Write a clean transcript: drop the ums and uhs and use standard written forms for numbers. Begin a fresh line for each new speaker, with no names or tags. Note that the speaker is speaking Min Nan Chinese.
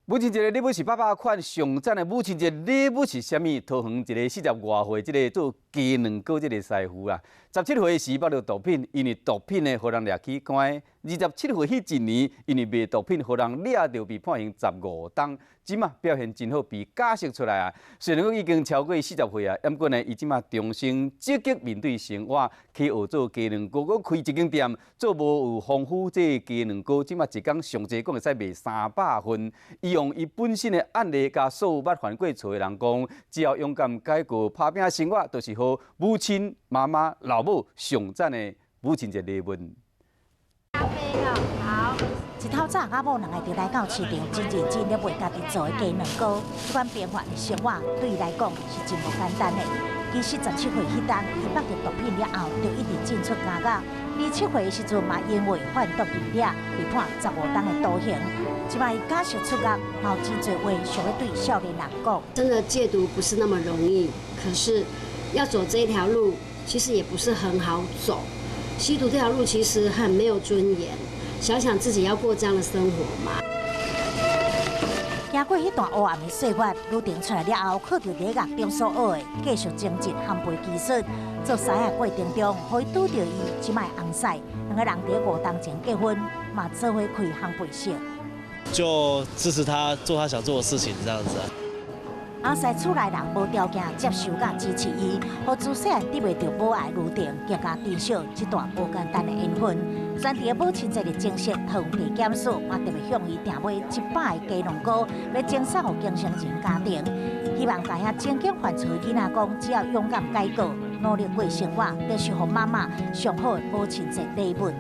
母親節的禮物是百百款，上讚的母親節禮物是啥物？桃園一个40外歲，這个做雞卵糕這个師傅啊，十七歲時縛著毒品，因為毒品呢，予人掠去關。27歲彼一年，因為賣毒品予人掠著被判刑15冬，這馬表現真好，被假釋出來啊。雖然講已經超過40歲啊，毋過呢，伊這馬重新積極面對生活，去學做雞卵糕，閣開一間店做無有防腐這個雞卵糕，這馬一工上濟講會使賣300份。伊用伊本身的案例，共所有捌犯過錯的人講，只要勇敢改過，拍拚生活，就是予母親、媽媽、老母上讚的母親節禮物。
好。一透早，阿某兩个就來到市場，真認真咧賣家己做的雞卵糕。這款平凡的生活對伊來講是真無簡單的。其實17歲彼冬，伊縛著毒品了後，就一直進出監獄。27歲的時陣嘛，因為販毒被掠，被判15冬的徒刑。這擺伊假釋出獄，嘛有真濟話想欲對少年人講。
真的戒毒不是那麼容易，可是要走這條路，其實也不是很好走。吸毒這條路其實很沒有尊嚴，想想自己要過這樣的生活嘛。
經過彼段黑暗的歲月，呂婷出來了後，靠著佇獄中所學的，繼續精進烘焙技術。做師的過程中，予伊拄著伊這擺翁婿，兩个人佇5冬前結婚，嘛做伙開烘焙室。
就支持他做他想做的事情，這樣子。
翁婿厝內人無條件接受佮支持伊，予自細漢得袂著母愛呂婷更加珍惜這段無簡單的緣分。選佇母親節的前夕，桃園地檢署嘛特別向伊訂買100個雞卵糕，欲贈送予更生人家庭。希望共遐曾經犯錯的囡仔講，只要勇敢改過，努力過生活，就是予媽媽上好的母親節禮物。